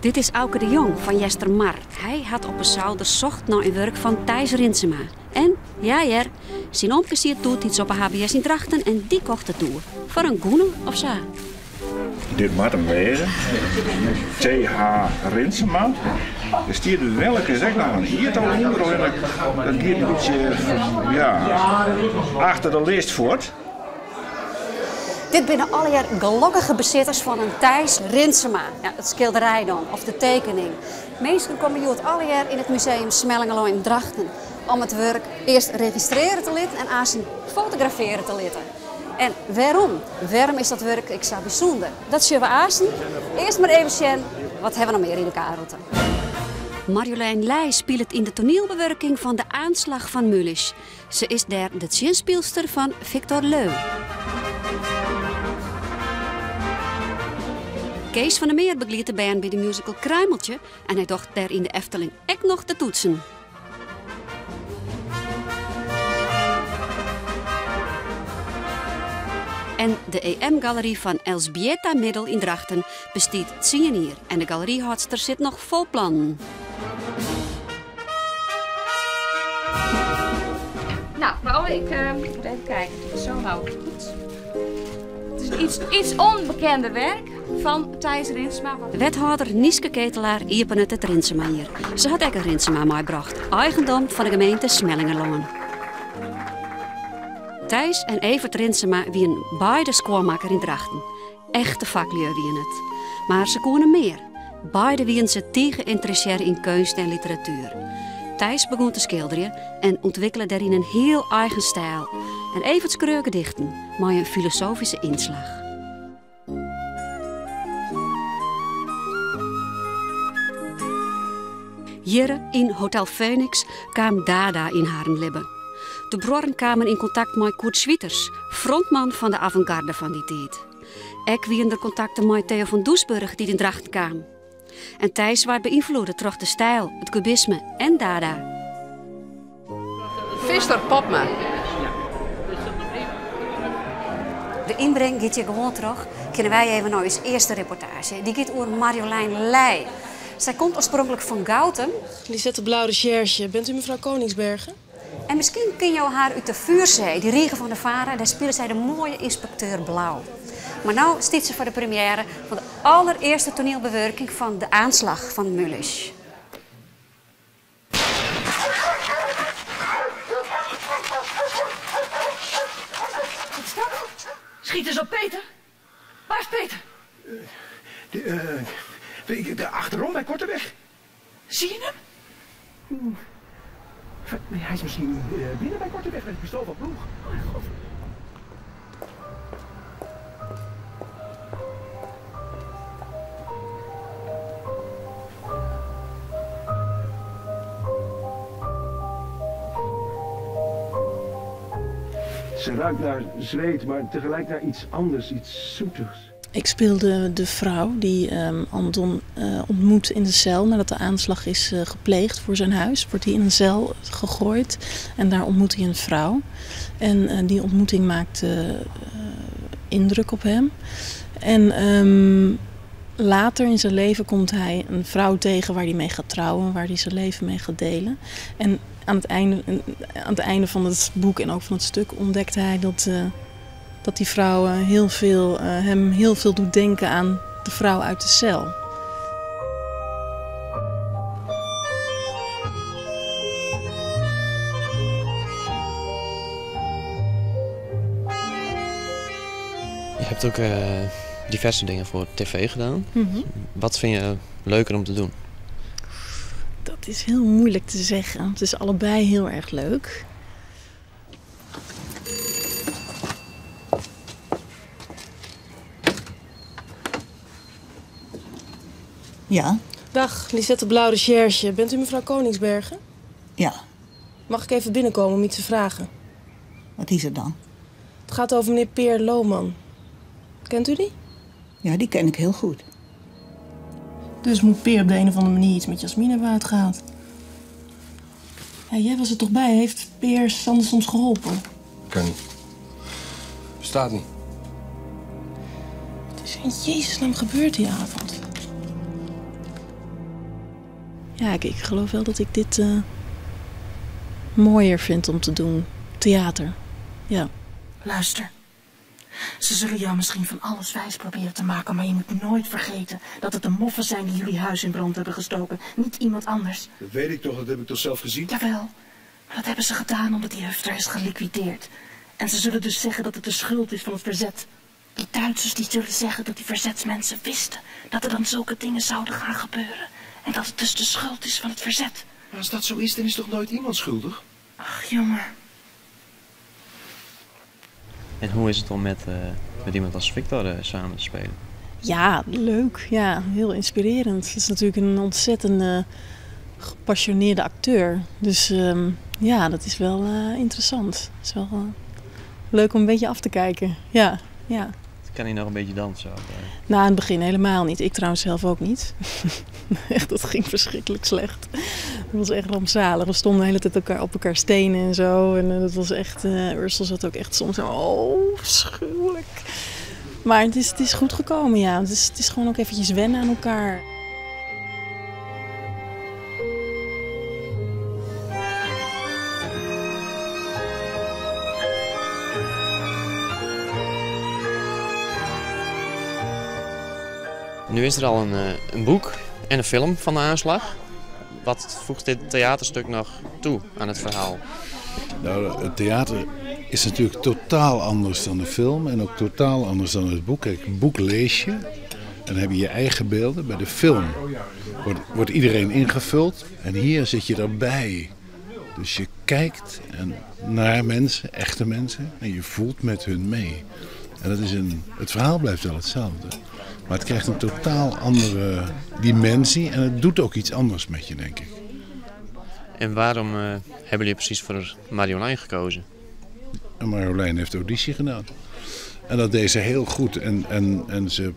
Dit is Auke de Jong fan Eastermar. Hy hat op 'e souder socht nei in wurk fan Thijs Rinsema. En, ja hear, syn omke siet doetiids op 'e HBS yn Drachten en dy kocht it doe. Foar in gûne of sa. Dit moat him wêze. TH Rinsema. Der stiet welliks ek noch in jiertal ûnder, allinnich dat giet in bytsje ja, achter de list fuort. Dit binne allegear gelokkige besitters fan in Thijs Rinsema. Ja, it skilderij dan, of de tekening. Minsken komme hjoed allegear yn it museum Smellingerlân yn Drachten om it wurk earst registrearje te litten en aansten fotografearje te litten. En wêrom? Wêrom is dat wurk ek sa bysûnder? Dat sjogge we aansten. Earst mar even sjen, wat hawwe we noch mear yn de K-rûte? Marjolein Leij spilet yn de toanielbewurking fan De Aanslag van Mulisch. Se is dêr de tsjinspylster fan Victor Leu. Kees van der Meer begeliedt de bern by de musical Kruimeltje en hy docht dêr yn de Efteling ek noch de toetsen. En de EM-galery fan Elsbieta Middel yn Drachten bestiet tsien jier en de galeryhâldster sit noch fol plannen. Nou, Paul, ik uh, moet even kijken. Zo hou ik het goed. Het is iets, iets onbekender werk fan Thijs Rinsema. Wethâlder Nieske Ketelaar iepenet it Rinsemajier. Se hat ek in Rinsema meibrocht, eigendom fan de gemeente Smellingerlân. Thijs en Evert Rinsema wienen beide skuonmakker yn Drachten. Echte faklju wiene it. Mar se koene mear. Beide wiene se tige ynteressearre yn keunst en literatuer. Thijs begûn te skilderjen en ûntwikkele dêryn in hiel eigen stijl. En Evert skreau gedichten mei in filosofyske ynslach. Hjir yn Hotel Phoenix kaam Dada yn harren libben. De bruorren kamen yn kontakt mei Koert Schwieters, frontman fan de avant-garde fan dy tiid. Ek wienen der kontakten mei Theo van Doesburg dy't yn Drachten kaam. En Thijs waard beynfloede troch De Stijl, it kubisme en Dada. Visser Popma. De ynbring giet hjir gewoan troch. Kinne wy even nei ús earste reportaazje. Dy giet oer Marjolein Leij. Sy komt oarspronklik fan Goutum. Lisette Blauw, recherche. Bent u mevrouw Koningsbergen? En miskien kenne jo har út de Vuurzee, dy rige fan de Vara. Dêr spile sy de moaie ynspekteur Blauw. Mar no stiet se foar de premiêre fan de allerearste toanielbewurking fan De Aanslag van Mulisch. Wat is dat? Schiet eens op Peter. Waar is Peter? De, de, achterom bij Korteweg. Zie je hem? Hij is misschien binnen bij Korteweg met het pistool van Ploeg. Oh, god. Ze ruikt naar zweet, maar tegelijk naar iets anders, iets zoetigs. Ik speelde de vrouw die Anton ontmoet in de cel nadat de aanslag is gepleegd voor zijn huis. Wordt hij in een cel gegooid en daar ontmoet hij een vrouw. En die ontmoeting maakt indruk op hem. En later in zijn leven komt hij een vrouw tegen waar hij mee gaat trouwen, waar hij zijn leven mee gaat delen. En aan het einde van het boek en ook van het stuk ontdekt hij dat die vrouw hem heel veel doet denken aan de vrouw uit de cel. Je hebt ook diverse dingen voor tv gedaan. Wat vind je leuker om te doen? Dat is heel moeilijk te zeggen. Het is allebei heel erg leuk. Ja. Dag, Lisette Blauw, recherche. Bent u mevrouw Koningsbergen? Ja. Mag ik even binnenkomen om iets te vragen? Wat is er dan? Het gaat over meneer Peer Lohman. Kent u die? Ja, die ken ik heel goed. Dus moet Peer op de een of andere manier iets met Jasmine hebben uitgehaald. Ja, jij was er toch bij? Heeft Peer Sander soms geholpen? Kan niet. Bestaat niet. Het is er in Jezus naam gebeurd die avond? Ja, ik, ik geloof wel dat ik dit uh, mooier vind om te doen. Theater. Ja. Luister. Ze zullen jou misschien van alles wijs proberen te maken, maar je moet nooit vergeten dat het de moffen zijn die jullie huis in brand hebben gestoken, niet iemand anders. Dat weet ik toch, dat heb ik toch zelf gezien? Jawel, maar dat hebben ze gedaan omdat die hufter is geliquideerd. En ze zullen dus zeggen dat het de schuld is van het verzet. Die Duitsers die zullen zeggen dat die verzetsmensen wisten dat er dan zulke dingen zouden gaan gebeuren. En dat het dus de schuld is van het verzet. Maar als dat zo is, dan is toch nooit iemand schuldig? Ach, jongen. En hoe is het om met, uh, met iemand als Victor uh, samen te spelen? Ja, leuk. Ja, heel inspirerend. Het is natuurlijk een ontzettende gepassioneerde acteur. Dus um, ja, dat is wel uh, interessant. Het is wel leuk om een beetje af te kijken. Ja, ja. Kan hij nog een beetje dansen? Of? Nou, in het begin helemaal niet. Ik trouwens zelf ook niet. echt, dat ging verschrikkelijk slecht. Dat was echt rampzalig. We stonden de hele tijd elkaar, op elkaar stenen en zo. En uh, dat was echt... Uh, Ursel zat ook echt soms zo... Oh, afschuwelijk. Maar het is, het is goed gekomen, ja. Het is, het is gewoon ook eventjes wennen aan elkaar. Nu is er al een, een boek en een film van de aanslag. Wat voegt dit theaterstuk nog toe aan het verhaal? Nou, het theater is natuurlijk totaal anders dan de film en ook totaal anders dan het boek. Kijk, een boek lees je en dan heb je je eigen beelden. Bij de film wordt, wordt iedereen ingevuld en hier zit je erbij. Dus je kijkt en naar mensen, echte mensen, en je voelt met hun mee. En dat is een, het verhaal blijft wel hetzelfde. Maar het krijgt een totaal andere dimensie en het doet ook iets anders met je, denk ik. En waarom uh, hebben jullie precies voor Marjolein gekozen? En Marjolein heeft auditie gedaan. En dat deed ze heel goed. En, en, en ze,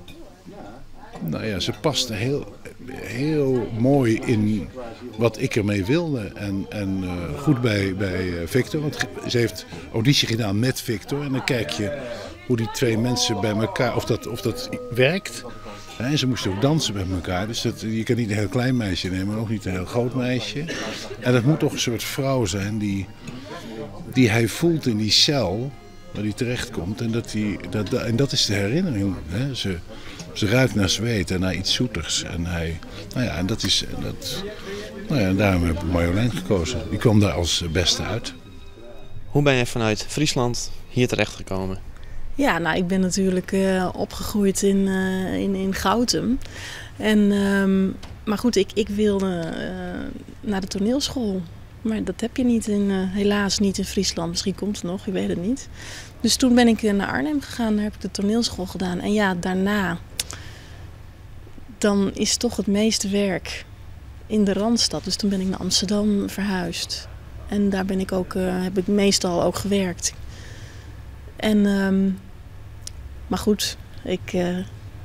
nou ja, ze paste heel, heel mooi in wat ik ermee wilde. En, en uh, goed bij, bij Victor. Want ze heeft auditie gedaan met Victor. En dan kijk je hoe die twee mensen bij elkaar, of dat, of dat werkt. En ze moesten ook dansen met elkaar. Dus dat, je kan niet een heel klein meisje nemen, maar ook niet een heel groot meisje. En dat moet toch een soort vrouw zijn die, die hij voelt in die cel waar hij terechtkomt. En dat, die, dat, en dat is de herinnering. Hè? Ze, ze ruikt naar zweet en naar iets zoeters. En, hij, nou ja, en, dat is, en, dat, nou ja, en daarom heb ik Marjolein gekozen. Die kwam daar als beste uit. Hoe ben je vanuit Friesland hier terechtgekomen? Ja, nou, ik ben natuurlijk uh, opgegroeid in, uh, in, in Goutum. En, um, maar goed, ik, ik wilde uh, naar de toneelschool. Maar dat heb je niet in, helaas niet in Friesland. Misschien komt het nog, ik weet het niet. Dus toen ben ik naar Arnhem gegaan, daar heb ik de toneelschool gedaan. En ja, daarna, dan is toch het meeste werk in de Randstad. Dus toen ben ik naar Amsterdam verhuisd. En daar ben ik ook, heb ik meestal ook gewerkt. En, um, maar goed, ik uh,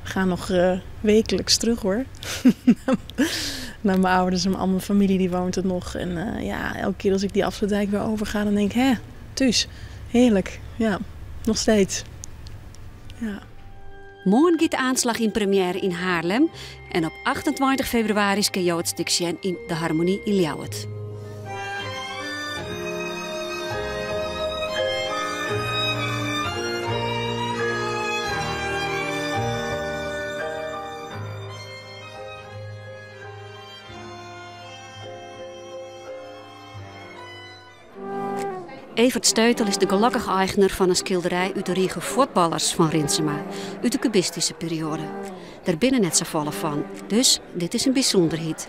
ga nog uh, wekelijks terug hoor. Naar mijn ouders en al mijn familie die woont er nog. En uh, ja, elke keer als ik die Afsluitdijk weer overga, dan denk ik, hè, thuis, heerlijk. Ja, nog steeds. Ja. Morgen gaat de aanslag in première in Haarlem. En op 28 februari is het stuk in de Harmonie in Ljouwert. Evert Steutel is de gelukkige eigenaar van een schilderij uit de riege voetballers van Rinsema, uit de cubistische periode. Daar binnen net zo volle van, dus dit is een bijzonderheid.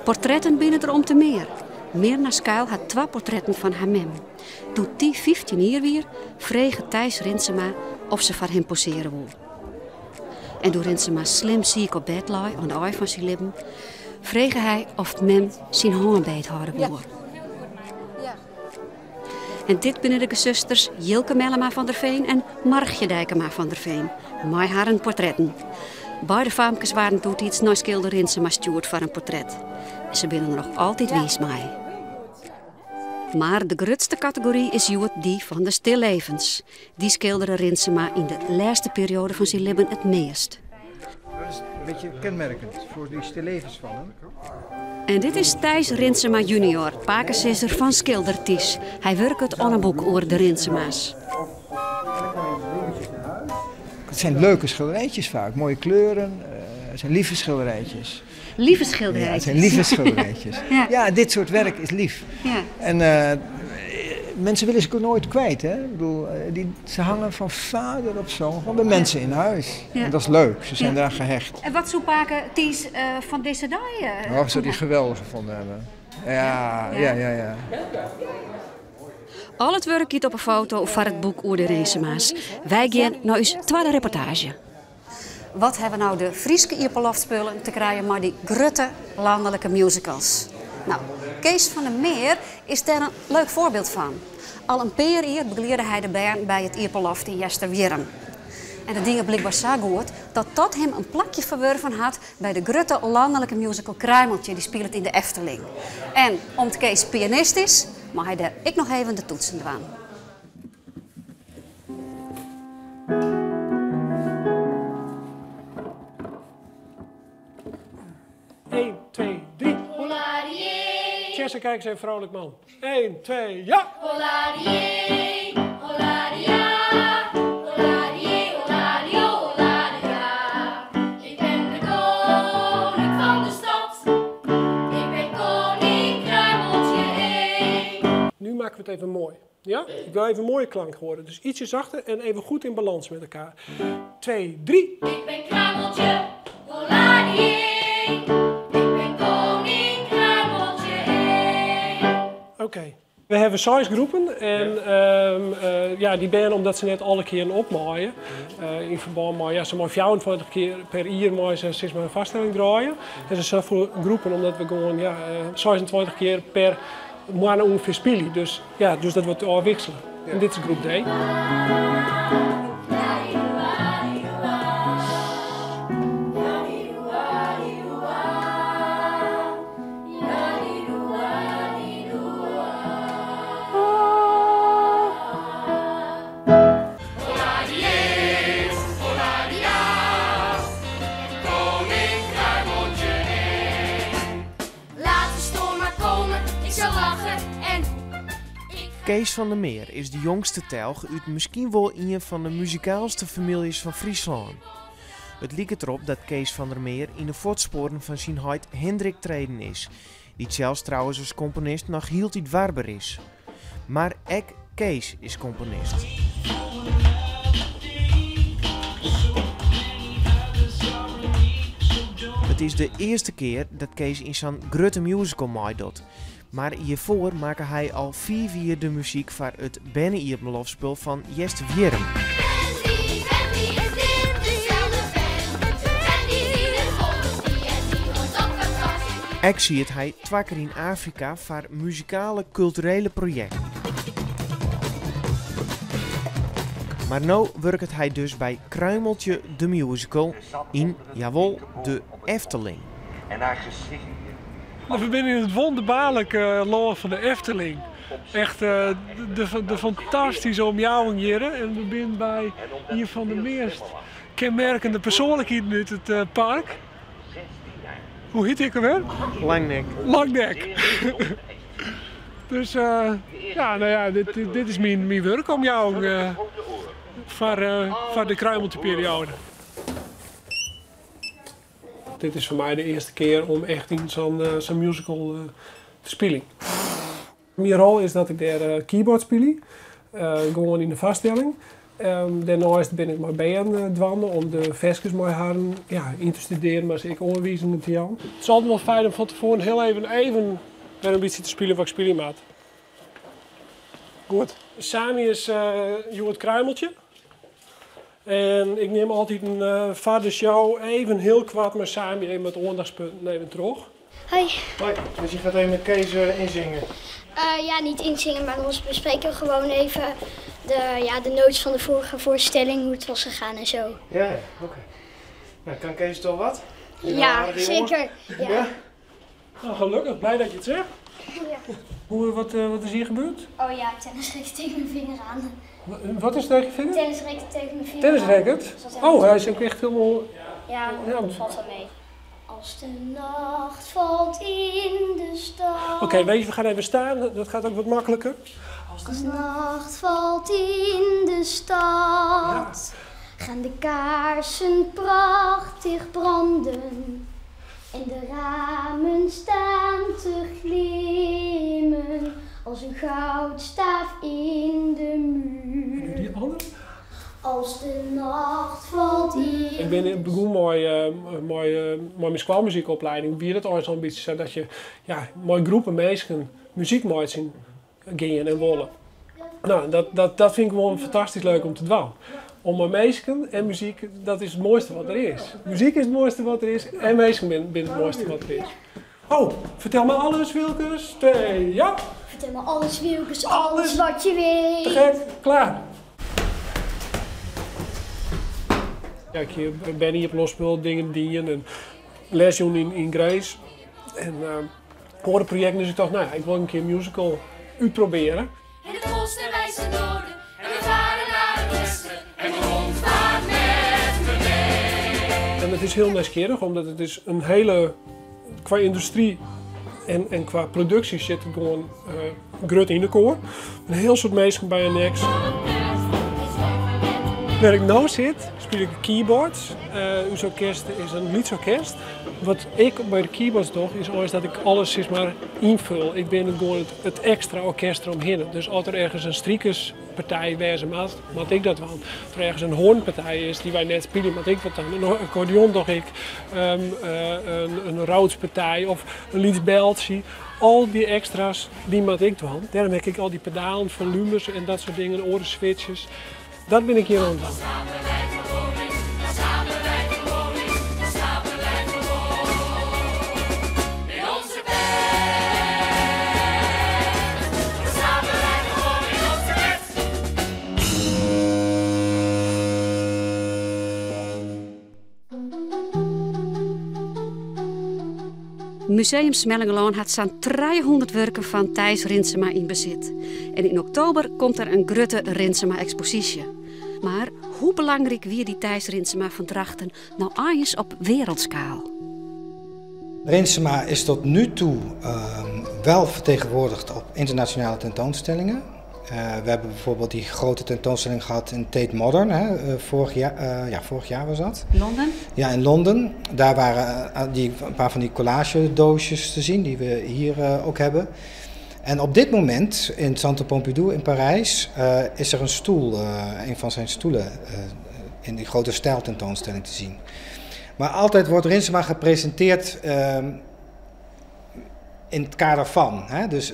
Portretten binnen er om te meer. Mirna Skuil had twee portretten van haar mem. Toen die 15 jaar weer, vregen Thijs Rinsema of ze voor hem poseren wil. En door Rinsema slim ziek op bed lag, aan de ooi van zijn lippen, vregen hij of mem zijn hoornbeet houden wil. En dit binnen de zusters Jilke Mellema van der Veen en Margje Dijkema van der Veen. Mooi haar portretten. Beide famkes waren toen iets naar schilder Rinsema stuurt voor een portret. En ze binnen er nog altijd wies mee. Mar de grutste kategory is hjoed dy fan de stillevens. Dy skildere Rinsema yn de lêste perioade fan syn libben it meast. Dat is in bytsje kenmerkend foar dy stillevens fan him. En dit is Thijs Rinsema junior, pakesizzer fan skilder Thys. Hy wurket oan in boek oer de Rinsema's. Het zijn leuke schilderijtjes vaak, mooie kleuren, het zijn lieve schilderijtjes. Lieve schilderijtjes? Ja, het zijn lieve schilderijtjes. Ja. Ja, dit soort werk is lief. Ja. En mensen willen ze ook nooit kwijt. Hè? Ik bedoel, ze hangen van vader op zoon, gewoon bij mensen in huis. Ja. En dat is leuk, ze zijn Ja. daar gehecht. En wat zou pake Thys fan dizze dei Oh, zou die geweldig gevonden hebben. Ja, ja, ja, ja. Al it wurk giet op 'e foto foar it boek oer de Rinsema's. Wy gean nei ús twadde reportaazje. Wat hawwe no de Fryske iepenloftspullen te krijen mei dy grutte lanlike musicals? No, Kees van der Meer is dêr in leuk foarbyld fan. Al in pear jier begeliede hy de bern by it iepenloft yn Easterwierrum. En dat gie blykber sa goed dat dat him in plakje ferwurven hat by de grutte lanlike musical Kruimeltje, dy spilet yn de Efteling. En om't Kees pianist is, mei hy dêr ek noch even de toetsen dwaan. Eén, twee, drie. Tjesse, kijk eens even vrolijk, man. Eén, twee, ja! Holladié, holladia, holladié, holladio, holladia. Ik ben de koning van de stad. Ik ben koning Kruimeltje één. Nu maken we het even mooi. Ja? Ik wil even een mooie klank horen. Dus ietsje zachter en even goed in balans met elkaar. 2, 3. Ik ben Kruimeltje, holladié. Ik ben koning Kruimeltje één. Oké. We hebben 6 groepen en ja, dy bern, omdat se net alle kearen opmaaie, yn ferbân mei, ja, se meie 24 kear per jier meie se, sis mar, in foarstelling draaie. En se safolle groepen, omdat we gewoan, ja, 26 kear per moanne ûngefear spylje. Dus, ja, dus dat wurdt ôfwiksele. En dit is groep D. Kees van der Meer is de jongste telch út miskien wol ien fan de muzikaalste famyljes fan Fryslân. It liket derop dat Kees van der Meer yn de fuotspoaren fan syn heit Hendrik treden is, dy't sels trouwens as komponist noch hieltyd warber is. Mar ek Kees is komponist. It is de earste kear dat Kees yn sa'n grutte musical meidocht. Mar hjirfoar makke hy al 5 jier de muzyk foar it berne-iepenloftspul fan Easterwierrum. Ek siet hy 2 kear yn Afrika foar muzikale kulturele projekten. Mar no wurket hy dus by Kruimeltje de Musical yn, jawol, de Efteling. En haar gezicht. We binne yn it wonderbaarlike lân fan de Efteling. Echt de fantastyske omjouwing hjir. En we binne by ien fan de meast kenmerkende persoanlikheden út it park. Hoe hjit ik alwer? Langnek. Langnek. Dus ja, nou ja, dit is myn wurkomjouwing foar de Kruimeltje-perioade. Dit is foar my de earste kear om echt yn sa'n musical te spyljen. Myn rol is dat ik dêr keyboard spylje, gewoan yn de foarstelling. Dêrneist bin ik mei bern dwaande om de ferskes mei harren, ja, yn te studearjen, mar se ek oanwizingen te jaan. It is altyd wol fijn om fan tefoaren hiel even wer in bytsje te spyljen wat ik spylje moat. Goed. Sami is hjoed Kruimeltje. En ik nim altyd in foar de show even hiel koart mei Sami even wat oandachtspunten even troch. Hoi. Hoi, dus je gaat even met Kees inzingen? Ja, niet inzingen, maar ons bespreken gewoon even de notes van de vorige voorstelling, hoe het was gegaan. Ja, ja, oké. Nou, kan Kees het al wat? Is hij Ja, al aardig, jongen? zeker. Ja. Ja? Nou, gelukkig, blij dat je het zegt. Ja. Hoe, wat, eh, wat is hier gebeurd? Oh ja, tennisracket tegen mijn vinger aan. Wat is tegen je vinger? Tennisracket tegen mijn vinger Tennisracket? Oh, hij is ook echt helemaal... Ja, dat valt wel mee. Als de nacht valt in de stad. Oké, weet je, we gaan even staan. Dat gaat ook wat makkelijker. Als de nacht valt in de stad, gaan de kaarsen prachtig branden. En de ramen staan te glimmen als een goudstaaf in de muur. Die andere? Als de nacht valt in. Ik ben begon mooi, mooi, mooi mijn schoolmuziekopleiding. Wie dat ooit zo'n beetje zo dat je ja, mooi groepen mensen muziek mooi zien gingen en wollen. Nou, dat, dat, dat vind ik gewoon fantastisch leuk om te doen. Om maar mensen en muziek, dat is het mooiste wat er is. Muziek is het mooiste wat er is en mensen zijn het mooiste wat er is. Oh, vertel me alles, Wilkes. Twee, ja. Vertel me alles, Wilkes, alles, wat je weet. Te gek, klaar. Ja, ik ben hier op losspul, dingen dienen en lesjoen in, in Grace. En uh, hoorde project, dus ik dacht, nou ja, ik wil een keer een musical uitproberen. En de kosten wijzen noorden en we varen naar het westen en de hond vaart met me mee. En het is heel nieuwsgierig, omdat het is een hele, qua industrie en, en qua productie zit het gewoon uh, grut in de koor. Een heel soort mensen bij een niks. Waar ik nu zit, speel ik keyboards. Uh, uw orkest is een liedsorkest. Wat ik bij de keyboards doe, is ooit dat ik alles zeg maar, invul. Ik ben het gewoon het, het extra orkest eromheen. Dus als er ergens een striekerspartij wezen moet, moet ik dat wel. Als er ergens een hoornpartij is die wij net spelen, moet ik dat dan. Een accordeon doe ik, um, uh, een, een roodspartij of een liedbeltje. Al die extra's, die moet ik doen. Daarom heb ik al die pedalen, volumes en dat soort dingen, orenswitches. Dat ben ik hier aan het doen. Museum Smellingerlân hat sa'n 300 wurken fan Thijs Rinsema yn besit. En yn oktober komt der in grutte Rinsema-eksposysje. Mar hoe belangryk wie dy Thijs Rinsema fan Drachten no eins op wereldskaal? Rinsema is tot nu toe wel vertegenwoordigd op internationale tentoonstellingen. We hebben bijvoorbeeld die grote tentoonstelling gehad in Tate Modern, hè, vorig jaar, ja, vorig jaar was dat. Londen? Ja, in Londen. Daar waren die, een paar van die collagedoosjes te zien, die we hier ook hebben. En op dit moment in Centre Pompidou in Parijs is er een stoel, een van zijn stoelen, in die grote stijltentoonstelling te zien. Maar altijd wordt Rinsema gepresenteerd in het kader van. Hè? Dus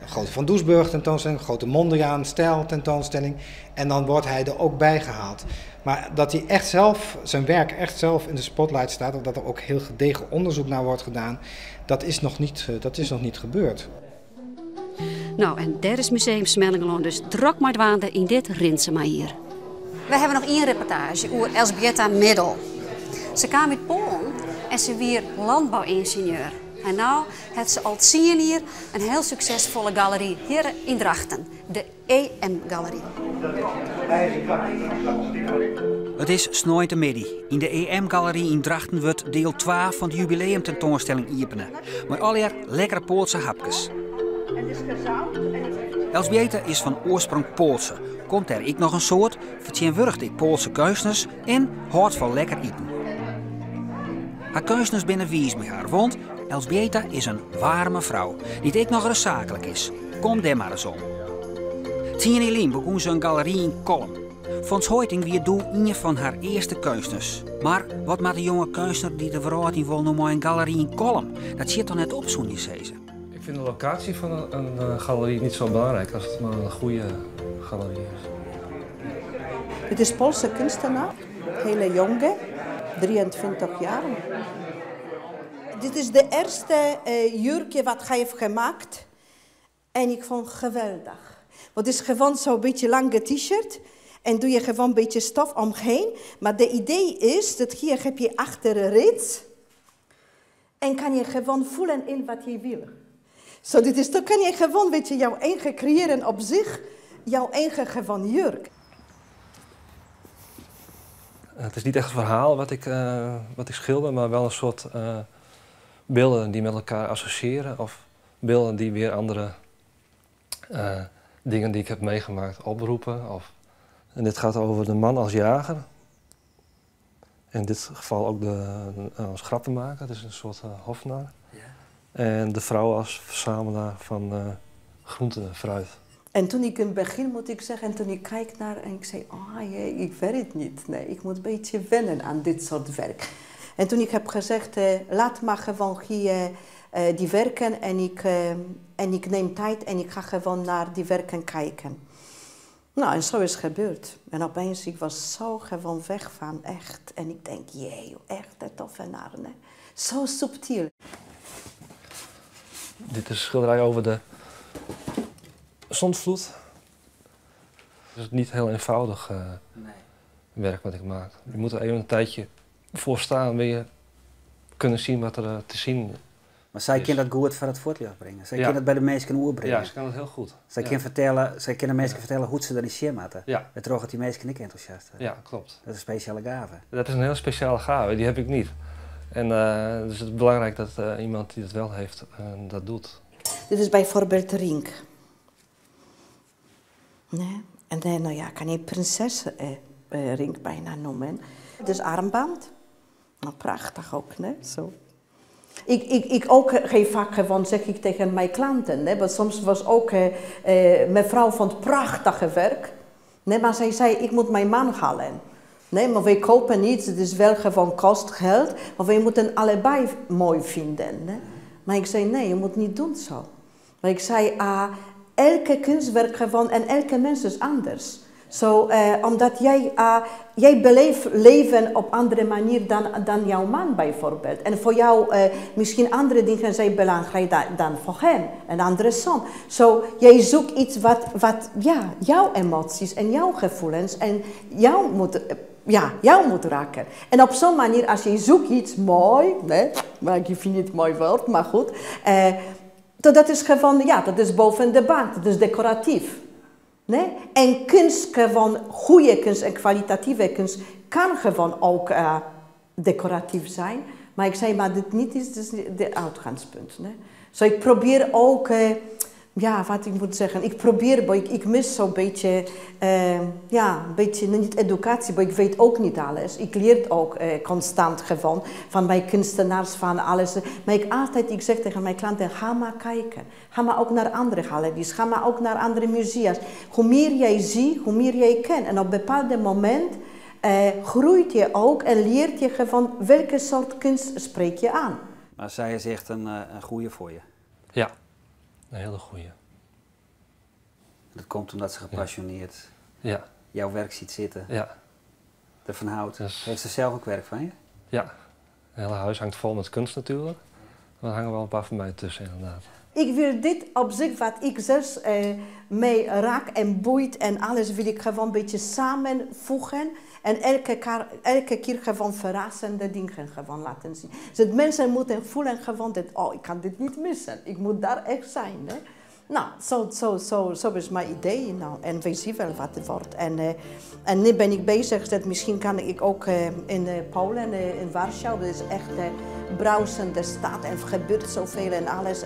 een grote Van Doesburg tentoonstelling, een grote Mondriaan stijl tentoonstelling. En dan wordt hij er ook bij gehaald. Maar dat hij echt zelf, zijn werk echt zelf in de spotlight staat, of dat er ook heel gedegen onderzoek naar wordt gedaan, dat is nog niet gebeurd. Nou, en dêr is Museum Smellingerlân dus drok mei dwaande yn dit Rinsema-jier. We hawwe noch ien reportaazje oer Elsbieta Middel. Se kaam út Poalen en se wie lânbouwyngenieur. En no hat se al 10 jier in hiel suksesfolle galery hjir yn Drachten, de EM Galery. It is sneintemiddei. Yn de EM-galery yn Drachten wurdt diel 2 fan de jubileumtentoanstelling iepene. Mei allegear lekkere Poalske hapkes. Elsbieta is fan oarsprong Poalske. Komt dêr ek noch in soad, fertsjintwurdiget ek Poalske keunstners en hâldt fan lekker iten. Har keunstners binne wiis mei har, want Elsbieta is in waarme frou, dy't ek noch ris saaklik is. Kom dêr mar ris om. 10 jier lyn begûn se in galery yn Kollum. Fons Hoiting wie doe ien fan har earste keunstners. Mar wat moat de jonge keunstner dy't de wrâld yn wol no mei in galery yn Kollum? Dat sjit toch net op, soene je sizze. Ik vind de locatie van een galerie niet zo belangrijk als het maar een goede galerie is. Het is Poolse kunstenaar, hele jonge, 23 jaar. Dit is de eerste jurkje wat hij heeft gemaakt. En ik vond het geweldig. Want het is gewoon zo'n beetje lange t-shirt. En doe je gewoon een beetje stof omheen. Maar de idee is dat hier heb je achter een rits. En kan je gewoon voelen in wat je wil. Zo, dit is, dan kan je gewoon, weet je, jouw eigen creëren op zich, jouw eigen gewoon jurk. Het is niet echt een verhaal wat ik schilder, maar wel een soort beelden die met elkaar associëren of beelden die weer andere dingen die ik heb meegemaakt oproepen. Of... En dit gaat over de man als jager. In dit geval ook als grappenmaker, dus een soort hofnar. Ja. En de vrouw als verzamelaar van groenten en fruit. En toen ik in het begin, moet ik zeggen, en toen ik kijk naar en ik zei, oh jee, ik weet het niet. Nee, ik moet een beetje wennen aan dit soort werk. En toen ik heb gezegd, laat maar gewoon hier die werken en ik neem tijd en ik ga gewoon naar die werken kijken. Nou, en zo is het gebeurd. En opeens, ik was zo gewoon weg van echt. En ik denk, jee, echt de tovenaar, hè? Zo subtiel. Dit is een schilderij over de zondvloed. Het is niet heel eenvoudig werk wat ik maak. Je moet er even een tijdje voor staan, wil je kunnen zien wat er te zien is. Maar zij kan dat goed voor het voortlicht brengen. Zij kan dat bij de mensen oerbrengen. Ja, ze kan dat heel goed. Zij kan vertellen, zij kan de mensen vertellen hoe ze dan in zin moeten. Het droog die mensen niet enthousiast. Ja, klopt. Dat is een speciale gave. Dat is een heel speciale gave, die heb ik niet. En dus het is belangrijk dat iemand die dat wel heeft, dat doet. Dit is bijvoorbeeld de ring. Nee? En dan, nou ja, kan je prinses ring bijna noemen. Het is armband. Nou, prachtig ook, hè? Zo. Ik ook geef vaak gewoon, zeg ik tegen mijn klanten. Hè? Want soms was ook, mevrouw vond prachtige werk. Nee, maar zij zei, ik moet mijn man halen. Nee, maar wij kopen niets, het is wel gewoon kost geld. Maar wij moeten allebei mooi vinden. Hè? Maar ik zei, nee, je moet niet doen zo. Maar ik zei, elke kunstwerk gewoon en elke mens is anders. Zo, omdat jij beleeft leven op andere manier dan jouw man bijvoorbeeld. En voor jou misschien andere dingen zijn belangrijk dan voor hem en andersom. Zo, jij zoekt iets wat jouw emoties en jouw gevoelens en jou moet raken. En op zo'n manier, als je zoekt iets mooi, hè, maar ik vind het mooi woord, maar goed. Dat is gewoon, ja, dat is boven de bank, dat is decoratief. Nee? En kunst, gewoon goede kunst en kwalitatieve kunst, kan gewoon ook decoratief zijn. Maar ik zei, maar dit niet is dus de uitgangspunt. Nee? Dus ik probeer ook, ja, wat ik moet zeggen, ik probeer, maar ik mis zo'n beetje, ja, een beetje, niet educatie, maar ik weet ook niet alles. Ik leer het ook constant gewoon van mijn kunstenaars, van alles. Maar ik altijd, ik zeg tegen mijn klanten, ga maar kijken. Ga maar ook naar andere galeries, ga maar ook naar andere musea. Hoe meer jij ziet, hoe meer jij kent. En op een bepaald moment groeit je ook en leert je gewoon welke soort kunst spreek je aan. Maar zij is echt een goeie voor je? Ja. Een hele goeie. Dat komt omdat ze gepassioneerd jouw werk ziet zitten. Ervan houdt. Heeft ze zelf ook werk van je? Ja. Het hele huis hangt vol met kunst natuurlijk. Maar er hangen wel een paar van mij tussen inderdaad. Ik wil dit op zich, wat ik zelfs mee raak en boeit en alles, wil ik gewoon een beetje samenvoegen. En elke keer gewoon verrassende dingen gewoon laten zien. Dus mensen moeten voelen gewoon dat, oh, ik kan dit niet missen. Ik moet daar echt zijn. Hè? Nou, zo is mijn idee. Nou, en we zien wel wat het wordt. En nu ben ik bezig, dat misschien kan ik ook in Polen, in Warschau. Dat is echt een bruisende stad en er gebeurt zoveel en alles.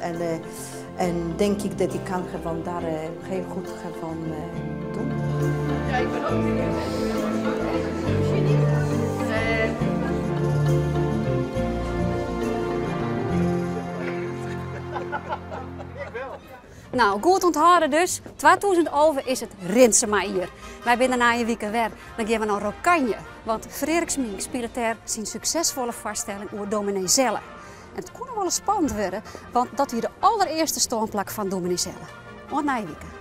En denk ik dat ik kan gewoon daar heel goed gewoon doen. Ja, ik ben ook benieuwd. Nou, goed onthouden dus. 2011 is het Rinsema hier. Wij binnen na je weekend weer. Dan gaan we naar Rockanje. Want Freark Smink speelt daar zijn succesvolle vaststelling over dominee Zelle. En het kon nog wel eens spannend worden, want dat hier de allereerste stoomplak van dominee Zelle. Tot na je weekend.